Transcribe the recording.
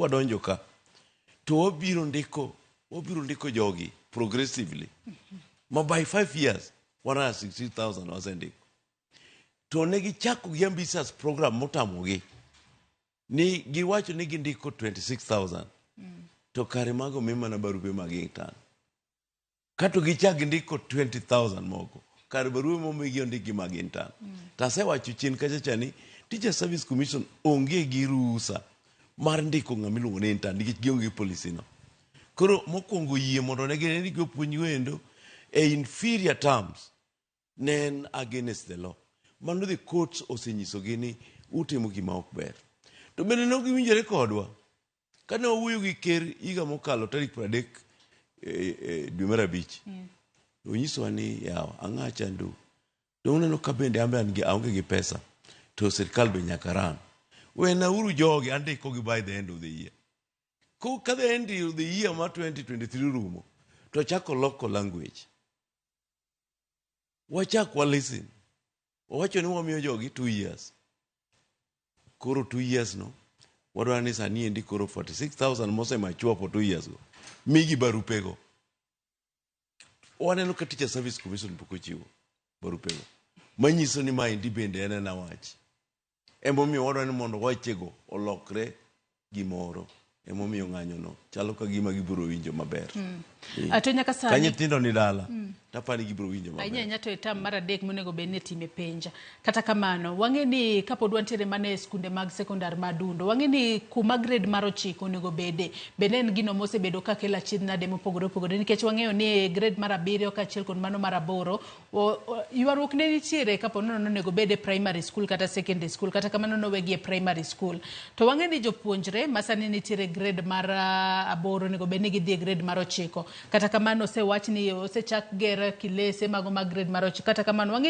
Wadonjo ka to wabiro ndiko jogi progressively ma by 5 years 160,000 wasendiko. To ne gichako gi ambitious program motamogi ni giwacho ni gindiko 26,000, to kare mago mi mana barupe mag intern. Kato gichak gindiko 20,000 moko, kare barupe momigi ondikgi mag intern. To asewacho chien kacha cha ni Teacher Service Commission onge gi ruhusa mar ndiko ng'ama iluongo ni intern nikech gionge gi policy no. Koro mokwongo yie mondo ne gine ni jopuonj go e inferior terms ne en against the law. Mano the courts osenyisogi ni utimo gima ok ber. To bende ne ok giwinjore kodwa. Kane wawuoyo gi ker higa mokalo tarik 30 dwe mar 5, onyisowa ni yawa ang'a chandu to uneno ka bende an be an gi aonge gi pesa to sirikal be nyaka ran. Wenauru jogi andikogi by the end of the year. Ka the end of the year mar 2023 rumo to chako loko language. Wachak wa listen. Wawacho ni wamiyo jogi 2 years. Koro 2 years no wadwaro ni sani endi koro 46,000 mose mature for 2 years go migi barupego. Waneno ka Teacher Service Commission pok ochiwo barupego. Manyiso ni maendi bende en ena wach. Emomiyo wadwaro ni mondo wechego olokre gimoro. Emomiyo ng'anyono chalo ka gima gibiro winjo maber. To nyaka Ka sani nyithindo ni dala, tapani gibiro winjo ahinya maber. Ahinya to e term mar adek monego bed ni itime penj. Kata kamano, wang'e ni kapod wantiere mana e skunde mag sekondar ma Dundo, wang'e ni kuma grade mar 9 onego bede, bende en gino mosebedo ka kelo achiedh nade mopogore opogore, nikech wang'eyo ni e grade mar 7 kaachiel kod mano mar 8, ywaruok ne nitiere kapo nono onego bed e primary school kata secondary school. Kata kamano nowegi e primary school. To wang'e ni jopuonjre ma sani nitiere grade mar 8 onego bed ni gidhi e grade mar 9. Kata kamano osewach ni osechak ger kilese mago mag grade mar 9. Kata kamano wang'e ni